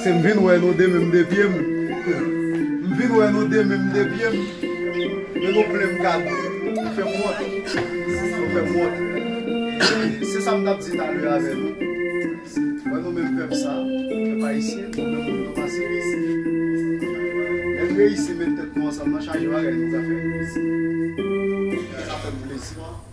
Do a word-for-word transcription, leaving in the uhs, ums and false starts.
M vin wè nou de men m de pye m. M vin wè nou de men m de pye m. Men nou plen m kado. Nou fè m wont. Nou fè m wont. Se sa m t ap di talè avè nou. Wè nou menm pèp sa, pèp ayisyen, nou menm moun nou pase. Lè n reyisi met tèt nou ansanm nan, chaje bagay nou ka fè. Sa fè m plezi.